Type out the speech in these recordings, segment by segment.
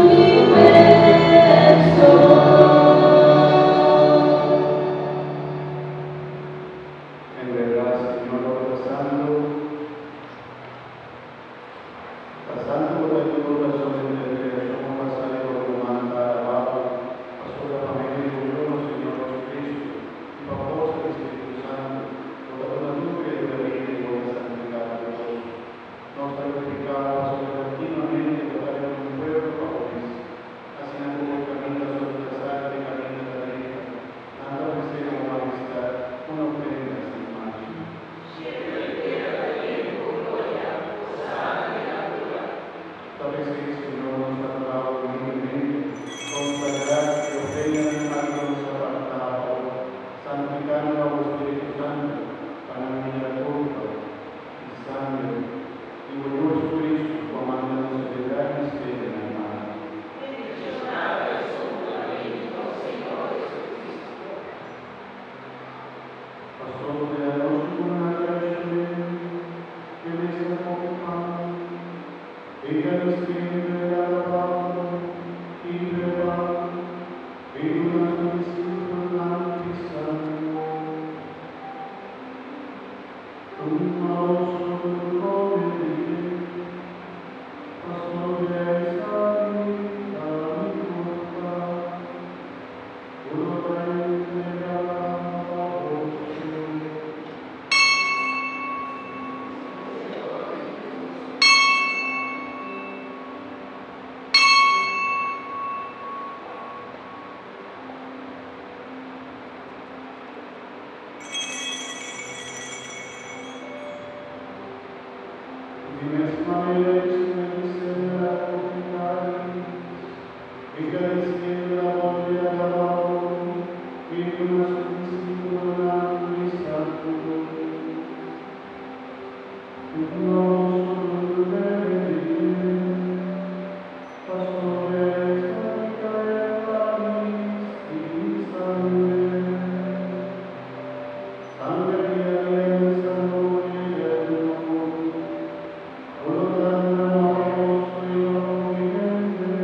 Universo. En verdad, Señor, lo santo, ta santo bo ta di tur kurason henter kreashon pasá i bo ruman ta alabá bo, pasobra pa medio di bo Yu, nos Señor Jesucristo, i pa forsa di Spiritu Santu, bo ta duna tur kriatura bida i bo ta santifiká tur kos. Nos ta glorifiká bo pasobra kontinuamente bo ta reuní un pueblo pa bo mes, asina ku bo e kaminda sobrepasá i e kaminda ta drenta. Nan ta ofresé na bo Mahestat un ofrenda sin mancha. Shelu i tera ta yen di bo gloria, Hosana den altura. Ta p'esei, Señor, nos ta rogá bo humildemente, konsagrá e ofrendanan aki ku nos a apartá pa bo, santifiká nan pa bo Spiritu Santu, pa nan bira kurpa i sanger di bo Yu Jesucristo, ku a manda nos selebrá e misterionan aki. Bendishoná ta esun ku ta bini di nos Señor Jesucristo. Pasobra nos ku na traishon'é, el esta kohe pan, e ta disiendo el alabado, kibra e pan, i duna su disipelnan, bisando, Tuma boso tur kome di dje, pasobra esaki ta mi kurpa. Ku lo ta entregá pa boso. Di mes manera despues di sena el a kohe kalis, i gradisiendo el a bolbe alabá bo i duna su disipelnan, bisando, Tuma boso tur bebe di dje, pasobra esaki ta e kalis di mi sangre. Sangre di aliansa nobo i eterno, ku lo ta derama pa boso i pa hopi hende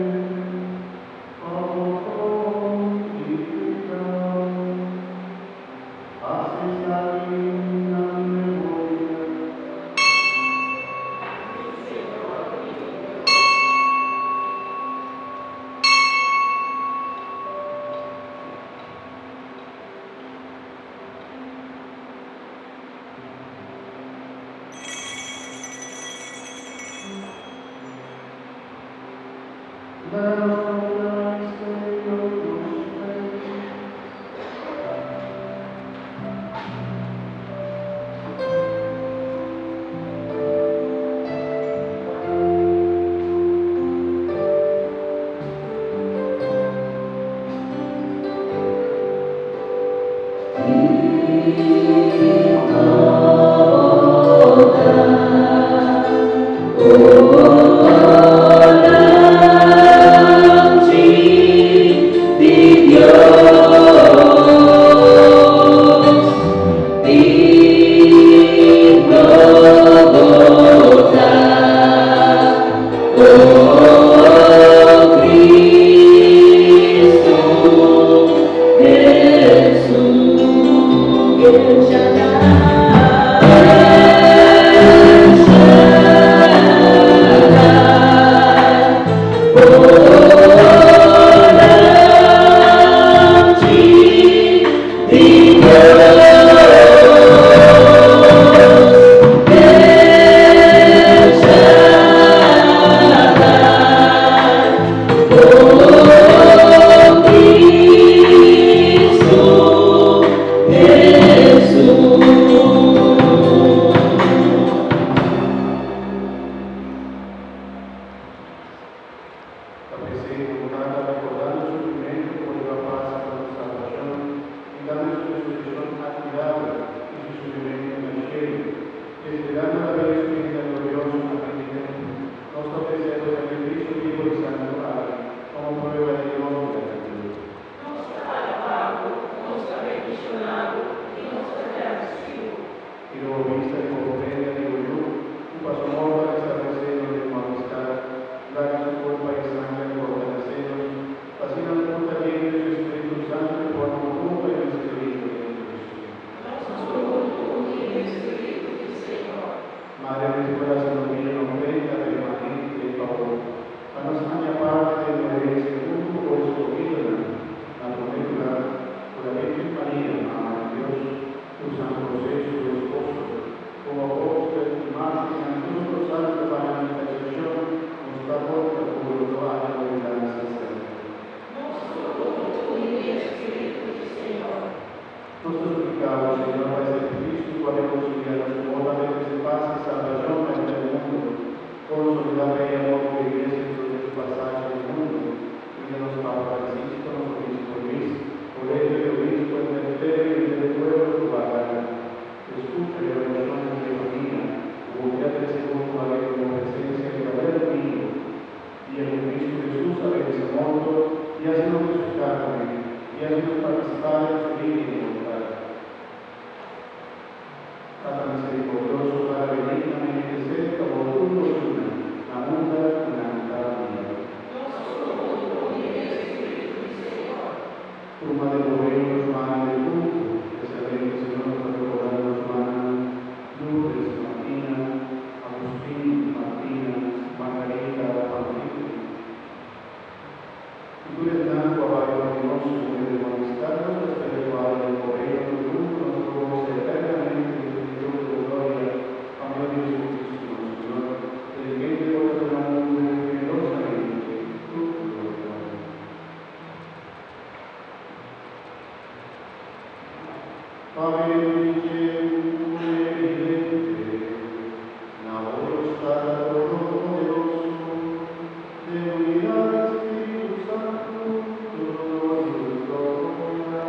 pa pordon di piká. Hasi esaki na mi memoria. Mi Señor i mi Dios. Laga nos konfia na e misterio di nos fe. Ta p'esei ku Tata rekordando sufrimentu ku bo a pasa pa nos salbashon i tambe su resurekshon atmirabel i su subimentu na shelu, esperando la bini su binida glorioso na fin di tempu, nos ta ofresé bo sakrifisio bibu i santu aki komo prueba di nos gratitut. Nos ta alabá bo, nos ta bendishoná bo i nos ta gradisí bo. I lo bo bista di bo ofrenda di bo yu, ku pa su morto a establesé nos den un amistat, laga su kurpa i sanger korda. I hasi nos partisipá den Su bida inmortal. Tata miserikordioso, laga benignamente serka Bo tur nos yunan, na unda ku nan ta biba. Tuma den Bo reino nos rumannan defuntu, spesialmente, Señor, nos ta rekordá nos rumannan Lourdes, Martina, Agustin, Martina, Margarita, Panfito. I tur esnan ku a bai for di nos ku hende di amistad, nos ta spera ku hala den bo reino tur huntu nos por gosa eternamente di plenitud di bo gloria pa medio di Jesucristo nos Señor, den kende bo ta duna mundu generosamente tur loke ta bon. Pa medio di dje ku e i den dje, na bo Dios Tata Todopoderoso, den unidat di Spiritu Santu, tur honor i tur gloria,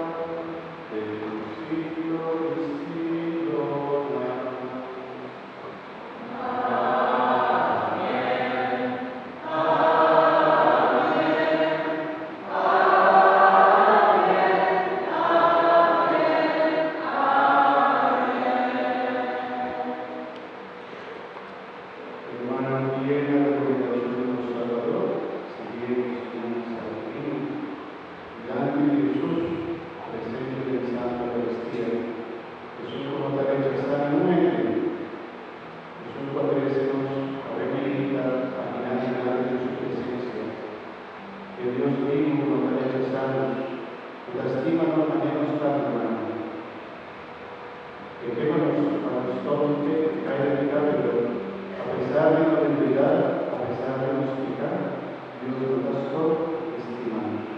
den tur siglo di siglonan. Hermana fiel na rekomendashon di nos Salbador, sigui e enseñansa divino. Dilanti di Hesus, presente den Santa Eukaristia, Hesus ku no ta rechasá ningun hende, Hesus ku a trese nos awe mainta akinan dilanti di su presensia. E Dios bibu ku no ta rechasá nos, ku ta stima nos manera nos ta, rumannan. E ke pa nos pa nos stòp di kai den piká, pero apesar di nos debilidat, apesar di nos piká, Dios no ta stòp di stima nos.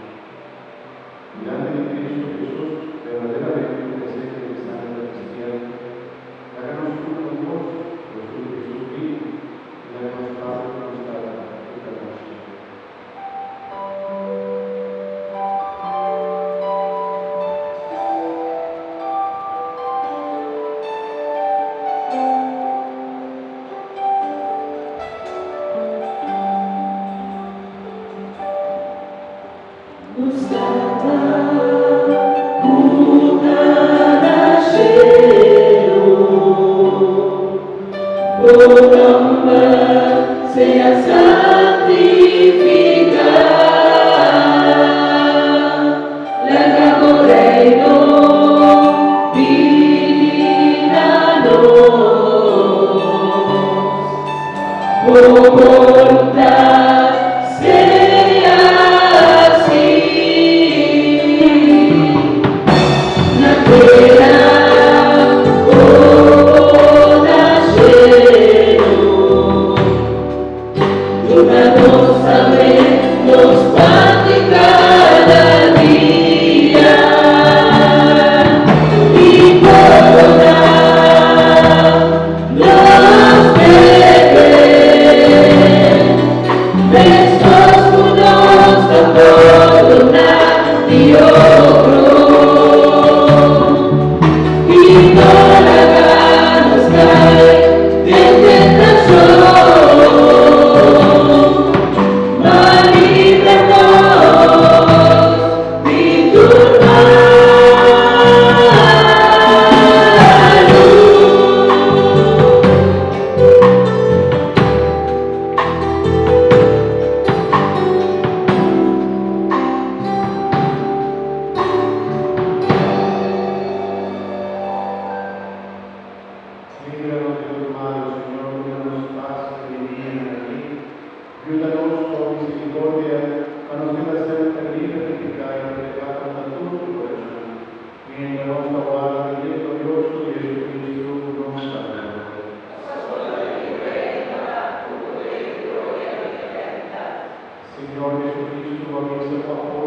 Dilanti di Kristu Hesus, berdaderamente presente den Santa Eukaristia, laga nos tur un bos, Hesus Hesus bibu, i laga nos papia ku nos Tata ku ta na shelu. Nos Tata ku ta na shelu, bo nòmber sea santifiká. Laga bo reino bini na nos. Bo boluntat sea hasí na tera komo na shelu. Duna nos awe nos pan di kada dia, i pordoná nos debe, meskos ku nos ta pordoná di otro. I no laga nos kai den tentashon, ma libra nos di tur malu. Líbranos de tur malu, Señor, duna nos pas den e dianan aki. Yuda nos pa bo misericordia, pa nos keda semper liber di piká i protehá kontra tur tribulacion, mientra nos ta warda di dia glorioso di Jesucristo, nos Salbador. Señor Jesucristo, bo a bisa bo.